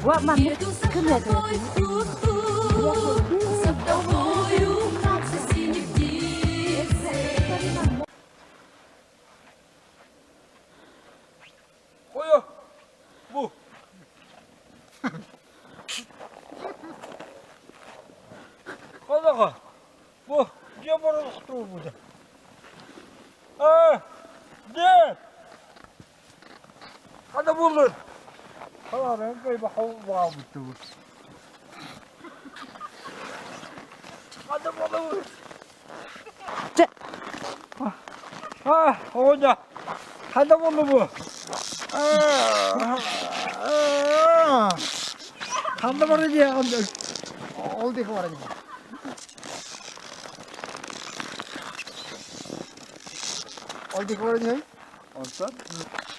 Маннык кымыатыгар Хойо! Бу! Олоҕо! Бу дьиэ боролохтуурбута. Аа! Дьиэ! Хана буллун? Халааран кайба холбаабыттыбыт. Хана болубут? Аа, оҕонньор, хана буллу бу? Ханна барар диэҕин Ол диэки барар дии. Ол диэки барар дии. Онтон?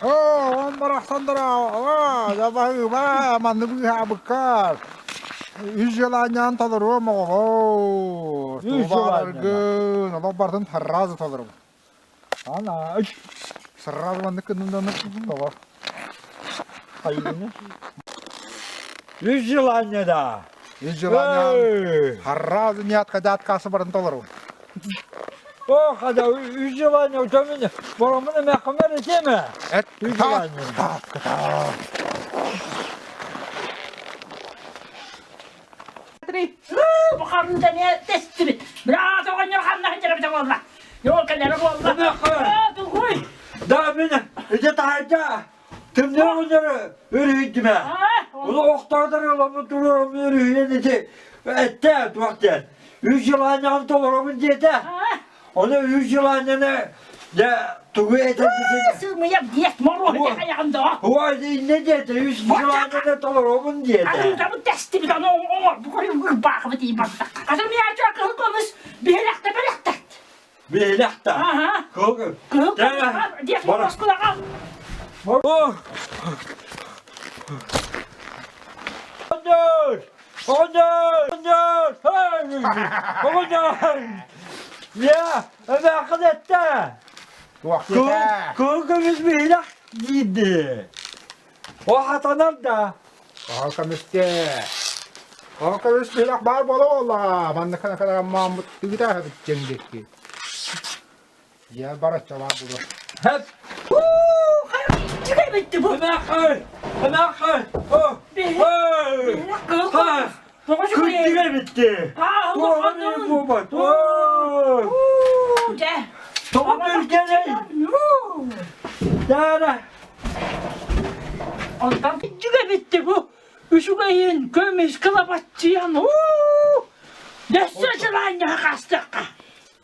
Оо, он барахсандара, оо, дабаһыыба, маннык быыһаабыккар. Үс желаниян толоруом оҕоһоо. Үс желание. Тубааргын, олох бартын сразу толорум. Ана, Сразу маннык кыннын толор. хайыыны? Үс желание да. Үс желание. Сразу не отходя от кассы барын толорум. О, хада үс желание утомин боромун эмэххэмэр этиэмэ. Эт, Үс кытаат, желание. кытаат, кытаат. Бухарында не тестибит. Бра тоҕонньор ханна сылдьар буолла. Йоо кэлэрэ буолла. Эмэххэ. Тугуй? Да мин ити таһырдьа тымныы оҕонньору өрүһүйдүмэ. Ону охтоотор ыламмын туруораммын өрүһүйэн ити эттэ туох диэн. Үс желанияҕын толоробун диэтэ. Ону үс желанияны дьэ тугу этэрбитин Сымыйа диэт моруоһу хайаҕын да. Ой, иннэ диэтэ, үс желанияны толоробун диэтэ. Арыытабыт тэстибит аны оҥор бу ырбаахыбыт ии барда. Атын миэчэ кыһыл көмүс биһилэхтэ бэлэхтэ. Биһилэхтэ. Аха. Кыһыл Кыһыл көмүс диэт москулаҕа. Оҕонньор! Оҕонньор! Оҕонньор! Оҕонньор! Я, эмээххин эттэ! Туох диэтэ? Кыһыл көмүс биһилэх диирди. О хатанар да. Кыһыл көмүстэ. Кыһыл көмүс биһилэх баар буола буоллаҕа. Маннык мааммыт тыгыта дьэҥдикки. Дьэ бараччалаах буолуо. Хэп! Эбитти бу. Эмээххин! Эмээххин! О! Биһилэх кыһыл көмүс. Тоҕо Күттүгэ эбитти. Туоҕа буолбат. Дьэ. Тоҕо түргэнэй? Даара. Онтон күттүгэ эбитти бу. Үчүгэйин көмүс кылабаччыйан. Өссө сылаанньаха хастыахха.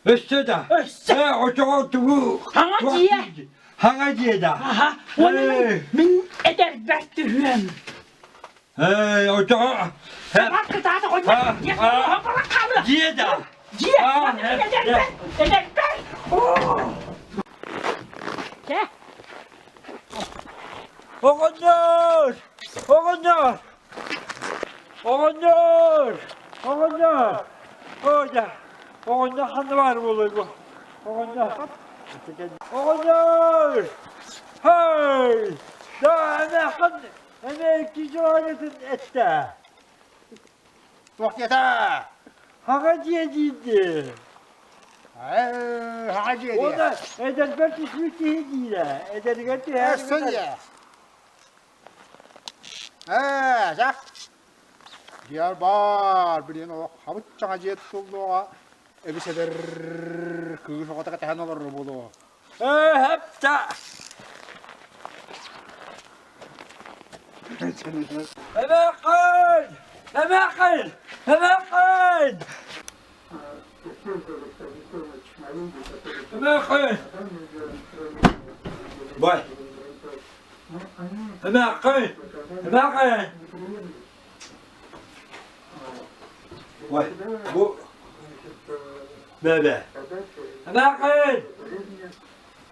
Өссө да. Өссө. Э, очоҕо тугу? Хаҥа дьиэ. Хаҥа дьиэ да. Аха. Уонна мин, мин эдэрбэр түһүөм. Эй, очоҕо. Табак кытаата хонньох. Дьиэ да. Дьиэ. Эдэрбэр. Эдэрбэр. Чэ. Оҕонньор! Оҕонньор! Оҕонньор! Оҕонньор! Оодьа! Оҕонньор ханна баар буолуой бу? Оҕонньор! Оҕонньор! Һэй! Да эмээххин эмиэ икки дьоонутун эттэ. Туох диэтэ? Хаҕа дьиэ диирди. Ээ, хаҕа дьиэ диэ. Уонна эдэрбэр түспүт киһи диирэ. Эдэригэр түһэр. Өссө диэ. Ээ, дьэ. Дьиэр баар, билигин олох хабыт-чаҥа дьиэ тутуллуоҕа, эбисэдэр кыыс оҕото кэтэһэн олорор буолуо. Ээ, хэптэ. Эмээххин! Эмээххин! Эмээххин! Эмээххин! Бай. Эмээххин! Эмээххин! Ой, бу Бэбэ. Эмээххин!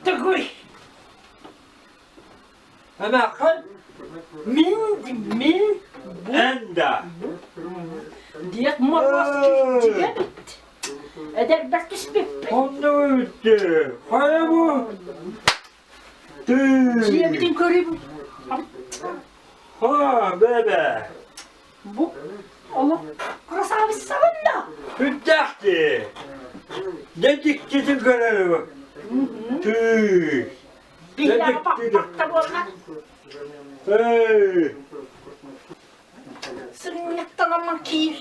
Такой. Эмээххин! Мин, мин, Энда. Дед Мороз киирдигит. Эдэрбэр түспүппүт. Онно үттү. Хайа бу? Дьиэбитин көрүм. Ха, бэбэ. Бу олох красавицабын да. Үрдээх дии. Дьэ дьиктитин көрөрү. Тыы. Биһиэхэ баппакта буолла. Эй. Сыгынньахтанаммын киир.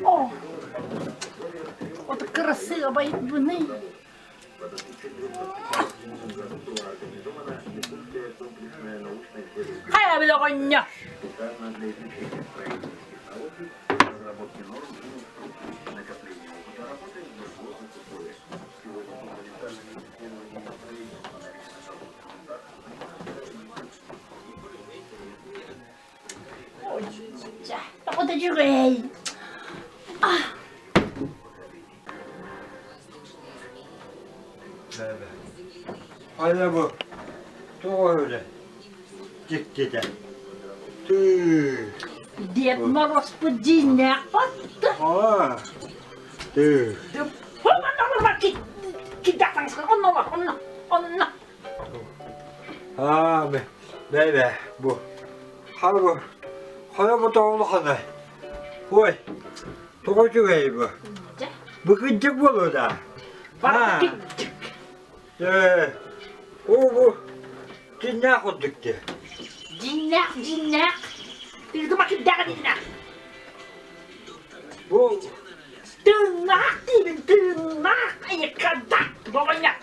О, от кырасыабайбыный! Хайа били оҕонньор! Тоҕо да үчүгэй! Хайа бу тоҕо өлө дьиктитэ тыы Дед Морозпут дьиҥнээх батта. Аа тыы Онно онно онно Аа бэйбэ бу хара бу хайа бу тоҕо улаханай Ой тоҕо үчүгэй бу Бу кырдьык буолуо да Барыта кырдьык. Ээ, оо бу дьиҥнээх курдук дии. Дьиҥнээх, дьиҥнээх. Тыытыма кирдээҕэ дьиҥнээх. Бу Тыыннаах диибин, тыыннаах айыккарда боҕонньор.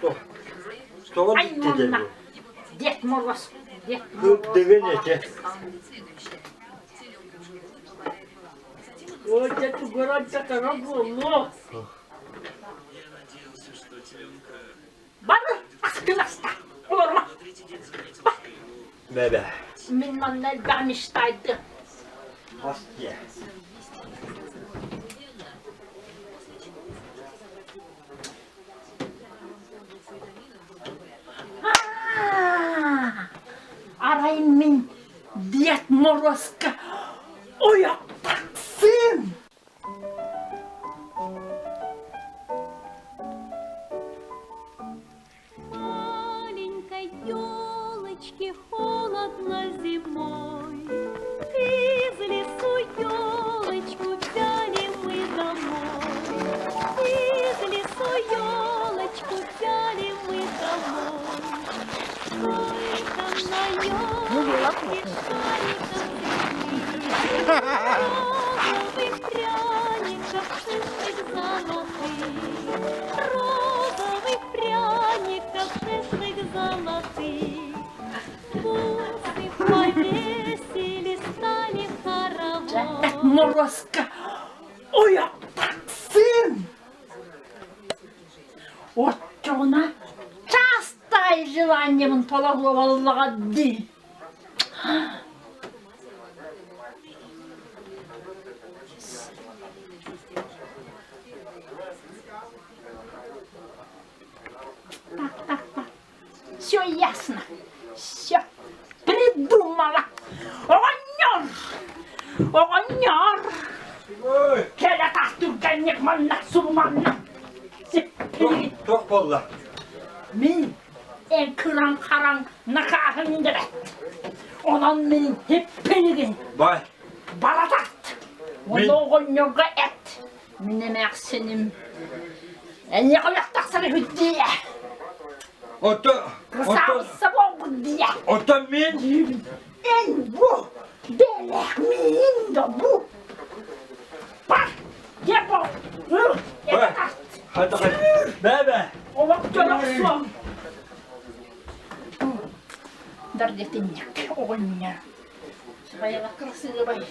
Тоҕо Ай дьиктитэ манна. бу? Дед Мороз, Дед Мороз. Кырдыгын этэ. Ой, дьэ тугуран дьатара буолуо. Бары аскынаста. Олорма. Бэбэ. Мин манна элбэх мечтайды. Ас дьэ. Арай мин Дед Морозка ойох тахсыым! Маленькой елочке холодно зимой, Из лесу елочку взяли мы домой. Из лесу елочку взяли мы домой. Только на елочке шариков Розовых пряников шишек золотых, Розовых пряников шишек золотых. Бусы повесили, стали хоровод. Морозко, ойох тахсыым! Оччоҕуна чаастай желаниебын толоруо буоллаҕа дии. Так, так, так. Все ясно. Все придумала. Оҕонньор! Оҕонньор! Кэлэ тас түргэнник манна субу манна. Туох буолла? Мин эн кыраҥ хараҥ накааһын дэбэт. Онон мин хиппинигин. Бай. Баратат. Онно оҕонньорго эт. Мин эмээхсиним эйиэхэ үлэх тахсар үһү дии. Ото, Красавица буолбут дии. Ото мин? Эн бу, бэлэх миин да бу. Бар, дьэ бу, Хата, бэ-бэ. Олох дьолохсуом. Дардетинник оҕонньор. Сыбайла красивый.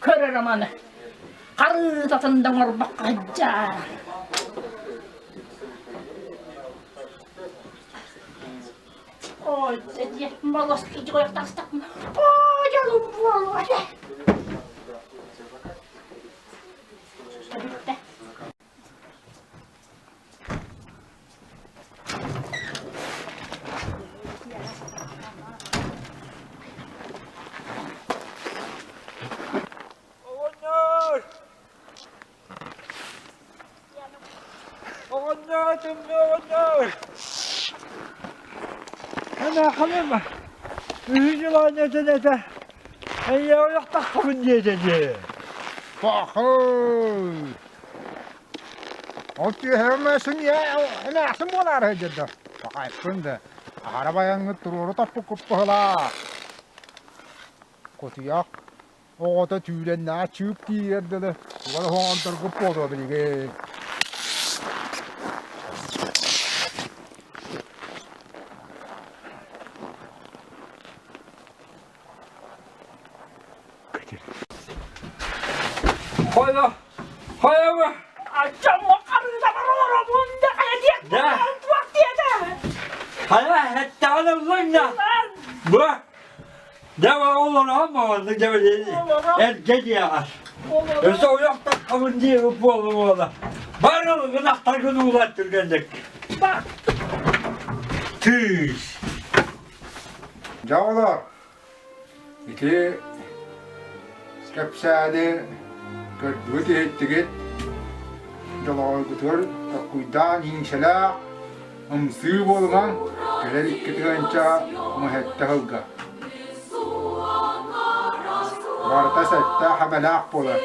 Көрөр аманы. Харыытатын да оҥорбокко сылдьар. Ой, молоски дьуойахтаахтахпын. Оо, дьолум буолуо этэ. Бүттэ. Оҕонньор! Оҕонньор, тымныы оҕонньор! Ана ханым үһү дьылаан этэн этэ эйэ ойохтоххобун диэтэ дии. Пахай! Ол түөһэм син эмээхсин буолаары сылдьар да. Пахайпын да. Аһара байаҥҥыт туруору таппыккыт быһылаах. Кутуйах оҕото түүлэннэҕэ чыып тиийэр дылы тугу да оҥордоргут буолуо билигин. Хайа, хайа Аччамма харыытабар олоробун да хайа диэх Да. туох диэтэ? Хайа, эттэҕин ыллыҥ да. Бу Дьэ олорон оҕоннук дьэ эргэ диэҕэр. Өссө ойох таххабын диэбит буола буола. Бары ынахтаргын уулар түргэнник. Тыыс. Дьэ оҕолор, ити кэпсээни көрдүгүт-иһиттигит, дьолоҕойгутугар толкуйдаан иҥсэлээх, ымсыы буолумаҥ, кэлэр 2 тыһыынча муһэтте сылга. Барыта сэттээх-эбэлээх буолар.